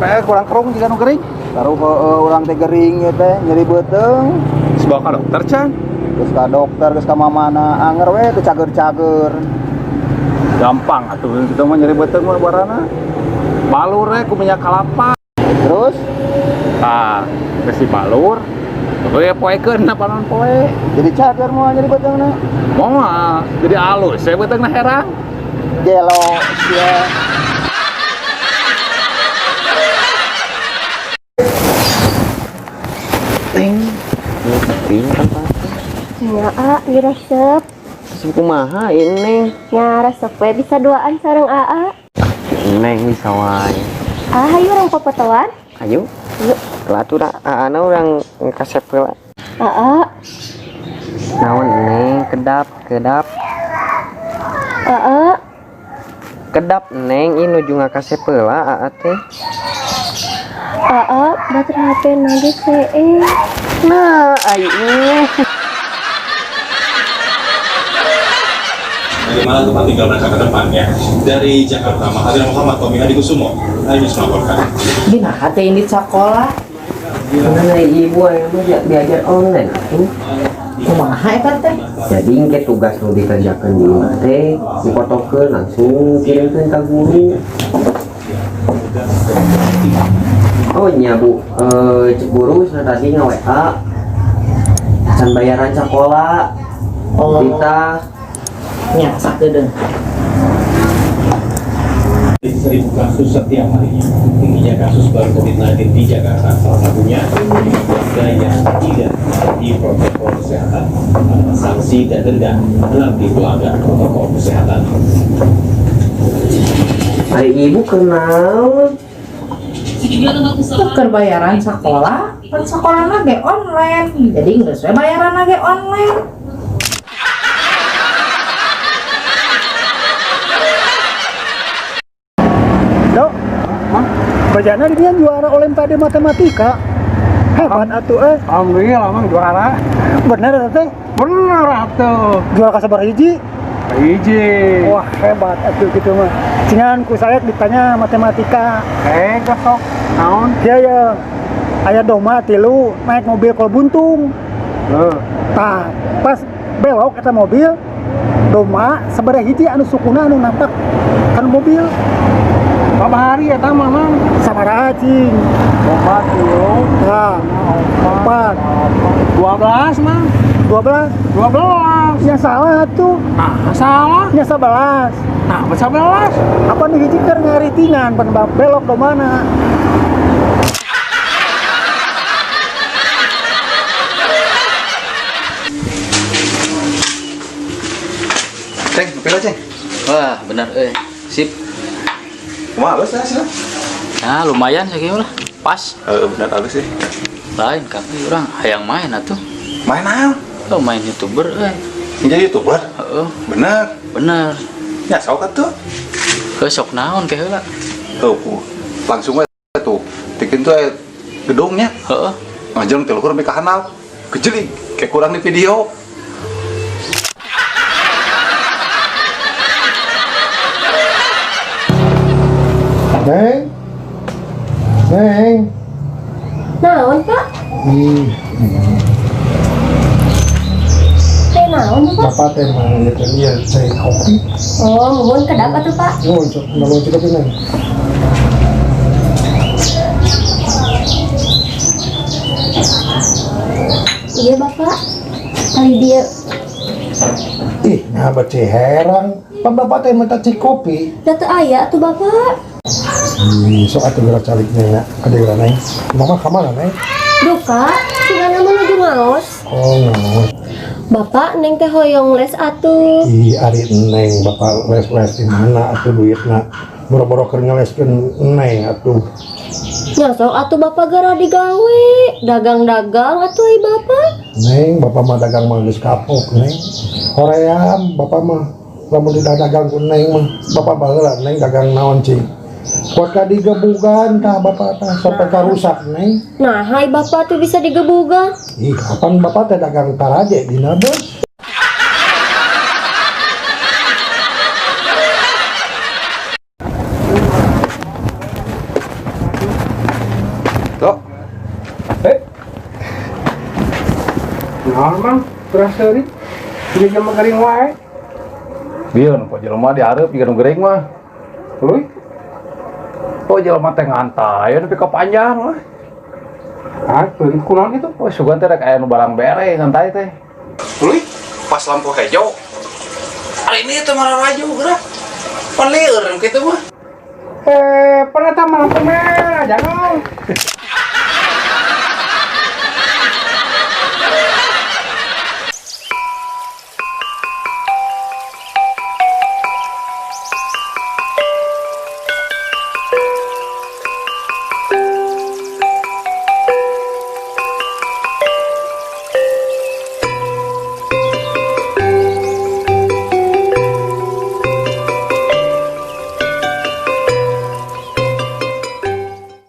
Sampai kurang kerung jiga nu gering. Taruh urang teh gering ieu teh, nyeri beuteung. Geus bawa ka dokter can? Geus ka dokter, geus ka mamana, anger we teu cager-cager. Gampang atuh kita mah nyeri beuteung mah barana. Balur we ku minyak kalapa. Terus Tah, geus dibalur. We poekeun na panon poe. Jadi cager moal nyeri beuteungna? Moal, jadi alus we beuteungna herang. Gelo sia. Neng, ini kan pasti. Nya A, ieu resep. Resep kumaha ini, Neng? Nya resep we bisa duaan sareng AA. Neng bisa wae. Ah, hayu urang popotoan. Ayo. Yuk. Lah atuh da aana urang kasep heula. AA, Naon Neng, kedap, kedap. AA, Kedap Neng, ieu nuju ngakasep heula aa teh. AA, baterai HP nage CE. Nah, ai ini. Bagaimana tempat tinggal mereka ke depannya? Dari Jakarta, Mahathir Muhammad, Tommy Hadikusumo, iNews melaporkan. Gina hati ini sekolah. Mana ibu aya mah diajar online atuh. Kumaha eta teh? Jadi engke tugas nu dikerjakeun di imah teh dipotokeun langsung kirimkeun ka guru. Oh nya Bu, cek guru cenah tadi nge-WA can bayaran sekolah. Oh. Kita Nya sakedeung. 1.000 kasus setiap harinya. Tingginya kasus baru COVID-19 di Jakarta, salah satunya warga yang tidak mematuhi protokol kesehatan. Ada sanksi dan denda bagi pelanggar protokol kesehatan. Ari ibu kenal. Tuker bayaran sekolah, pan sekolah ge online. Jadi geus we bayaran ge online. Dok, bajana dia juara Olimpiade Matematika. Hebat atuh eh. Alhamdulillah mang juara. Bener eta teh? Bener atuh. Juara ka sabaraha hiji? Hiji. Wah, hebat atuh gitu mah. Cingan ku saya ditanya matematika. Sok naon? Ya ya. Aya domba tilu naik mobil kol buntung. Heuh. Tah, pas belok eta mobil domba sabaraha hiji anu sukuna anu napak kan mobil. Babari eta mah mang. Sabaraha cing? Domba tilu. Tah, empat. 12 mang. 12. 12. Ya salah tuh. Nah, salah. Ya 11. Nah, 11. Apa nih hiji keur ngaritingan pan belok do mana? Ceng, pira ceng? Wah, benar eh. Sip. Kumaha halus ya sih? Nah, lumayan sakieu lah. Pas. Heeh, bener halus sih. Lain kaki orang hayang main atuh. Main naon? Oh, main YouTuber eh. Jadi YouTuber? Heeh, Bener. Bener. Ya sok atuh. Heuh, sok naon ke heula. Tuh, langsung we tuh. Bikin tuh gedungnya. Heeh. Ngajeng ti luhur sampai ka handap. Kejeli kayak kurang di video. Neng, Neng, Naon, Pak? Ih, Teh naon, Pak? Bapak teh mau gitu dia cai kopi. Oh, muhun kedap atuh, Pak. Oh, cok, nggak cukup ini. Iya, Bapak. Kali dia Ih, nah baca herang. Pan bapak teh minta cai kopi. da teu aya atuh, Bapak. Ih, sok atuh geura caliknya ya. Ada geura Neng. Mama ka mana Neng? Duka, cenah mah nuju ngaos. Oh, ngaos. Bapak Neng teh hoyong les atuh. Ih, ari Neng, bapak les-les di mana atuh duitna? Boro-boro keur ngeleskeun Neng atuh. Nya sok atuh Bapak gara digawe, dagang-dagang atuh ai Bapak. Neng, bapak mah dagang mah geus kapok, Neng. Hoream bapak mah lamun didagang ku Neng mah, bapak baheula Neng dagang naon cing. Kuat ka digebugan tah bapak tah sampai ka rusak Neng. Nah, hai Bapak tuh bisa digebugan. Ih, kapan bapak teh dagang taraje dina bos? Naon, Mang? Kurang seuri. Jadi jelema gering wae. Bieu nu jelema dihareup jiga nu gering mah. Tuluy. Oh, jelema teh ngantai nepi ka panjang lah. Ah, tuluy kunaon gitu? Oh, sugan teh rek aya nu barang bere ngantai teh. Tuluy, pas lampu hejo. Hari ini teh mararaju geura. Pan lieur kitu mah. Eh, pernah mah lampu merah, jangan.